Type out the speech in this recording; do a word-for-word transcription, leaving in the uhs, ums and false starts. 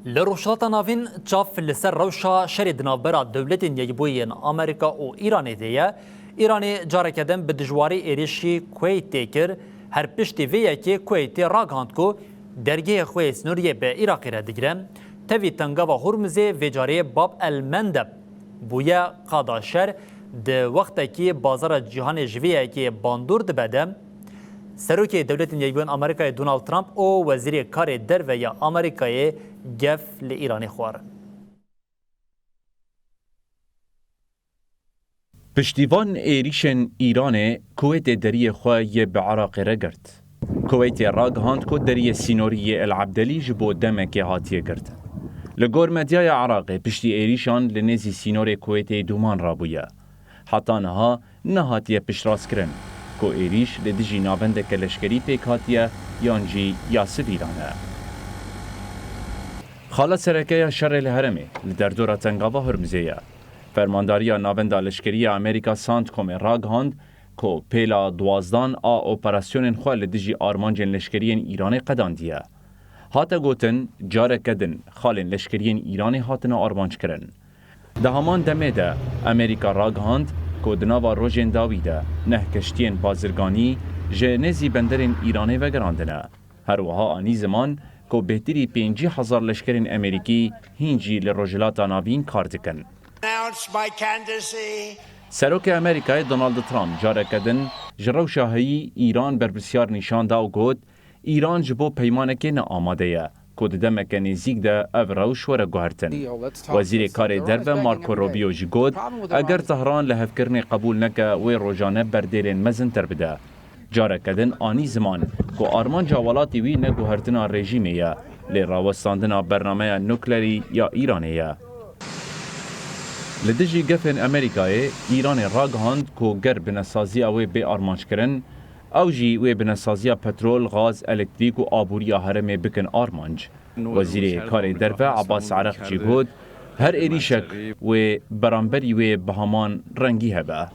Li Rojhilata Navîn çav li ser rewşa şerê di navbera Dewletên Yekbûyî yên Amerîka û Îranê de ye. Îranê careke din bi dijwarî êrişî Kuweytê kir. Her piştî vê yekê Kuweytê ragihand ku dergehê xwe yê sînoriyê bi Iraqê re digire. Tevî Tengava Hurmizê vê carê Bab el Mendeb bûye qada şer, di wextekî bazara cîhanê ji vê yekê bandor dibe de, Serokê Dewletên Yekbûyên Amerîkayê Donald Trump û Wezîrê Karê Derve ya Amerîkayê gef li Îranê xwarin. Piştî van êrîşên Îranê, Kuweytê deriyê xwe yê bi Iraqê re girt. Kuweytê ragihand ku deriyê sînorî yê El Ebdelî ji bo demekê hatiye girtin. Li gor medyaya Iraqê, piştî êrîşan li nêzî sînorê Kuweytê dûman rabûye. Heta niha nehatiye piştrastkirin ku êrîş li dijî navendeke leşkerî pêk hatiye yan jî ya sivîlan e. Xala sereke ya şerê li herêmê li derdora Tengava Hurmizê ye. Fermandariya Navenda Leşkerî ya Amerîka, CENTCOMê ragihand ku pêla duwazdan a operasyonên xwe li dijî armancên leşkeriyên Îranê qedandiye. Hate gotin, careke din xalên leşkeriyên Îranê hatine armanckirin. Di heman demê de Amerîka ragihand ku di nava rojên dawî de neh keştiyên bazirganî ji nêzî benderên Îranê vegerandine. Her wiha anî ziman ku bêhtirî pêncî hezar leşkerên Amerîkî hîn jî li Rojhilata Navîn kar dikin. Announced my candidacy. Serokê Amerîkayê Donald Trump careke din ji rewşa heyî Îran berpirsiyar nîşan da û got, Îran ji bo peymanekê ne amade ye ku di demeke nêzîk de ev rewş were guhertin. Wezîrê Karê Derve Marco Rubio jî got, eger Tehran lihevkirinê qebûl neke, wê rojane berdêlên mezintir bide. Careke din anî ziman ku armanca welatê wî ne guhertina rejîmê ye, lê rawestandina bernameya nuklerî ya Îranê ye. Li dijî gefên Amerîkayê, Îranê ragihand ku ger binesaziya wê bê armanckirin, ew jî wê binesaziya petrol, gaz, elektrîk û aboriya herêmê bikin armanc. Wezîrê Karê Derve Abbas Araqçî got, her êrîşek wê beramberî wê bi heman rengî hebe.